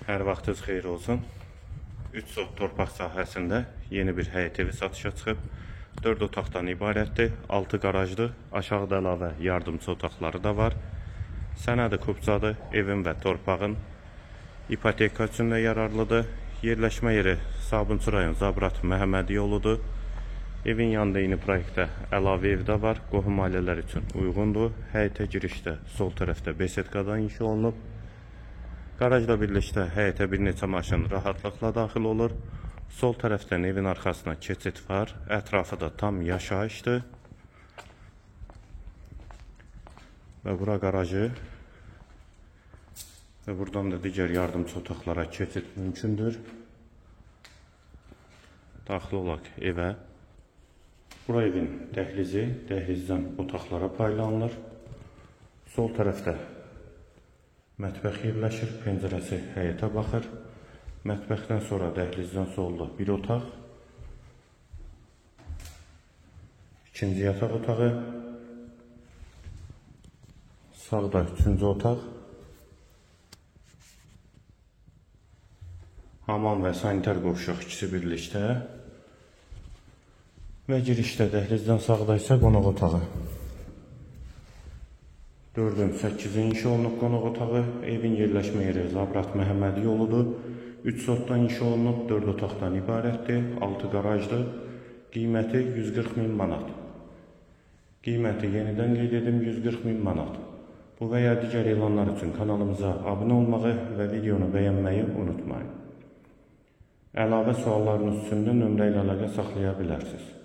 Hər vaxtınız xeyir olsun. 3 sot torpaq sahəsində yeni bir həyət evi satışa çıxıb. 4 otaqdan ibarətdir, 6 qarajdır, aşağıda əlavə yardımçı otaqları da var. Sənədi kupçadır, evin və torpağın ipoteka üçün də yararlıdır. Yerləşmə yeri Sabunçu rayon Zabrat Məhəmmədi yoludur. Evin yanında eyni proyektdə əlavə ev də var, qohum ailələr üçün uyğundur. Həyətə girişdə sol tərəfdə besetkadan inşa olunub. Qarajla birlikdə həyətə bir neçə maşın rahatlıqla daxil olur. Sol tərəfdən evin arxasına keçid var. Ətrafı da tam yaşayışdır. Və bura qarajı və buradan da digər yardımçı otaqlara keçid mümkündür. Daxil olaq evə. Bura evin dəhlizi, dəhlizdən otaqlara paylanılır. Sol tərəfdə mətbəx yerləşir, pəncərəsi həyətə baxır. Mətbəxdən sonra dəhlizdən solda bir otaq, ikinci yataq otağı, sağda üçüncü otaq, hamam və sanitar qovşaq ikisi birlikdə və girişdə dəhlizdən sağda isə qonaq otağı. 4-ün 8-in inşa olunub qonaq otağı. Evin yerləşmə yeri Zabrat Məhəmmədi yoludur. 3 sotdan inşa olunub, 4 otaqdan ibarətdir, 6 qarajdır. Qiyməti 140 min manat. Qiyməti yenidən qeyd edim, 140 min manat. Bu və ya digər elanlar üçün kanalımıza abunə olmağı və videonu bəyənməyi unutmayın. Əlavə suallarınız üçün də nömrə ilə əlaqə saxlaya bilərsiniz.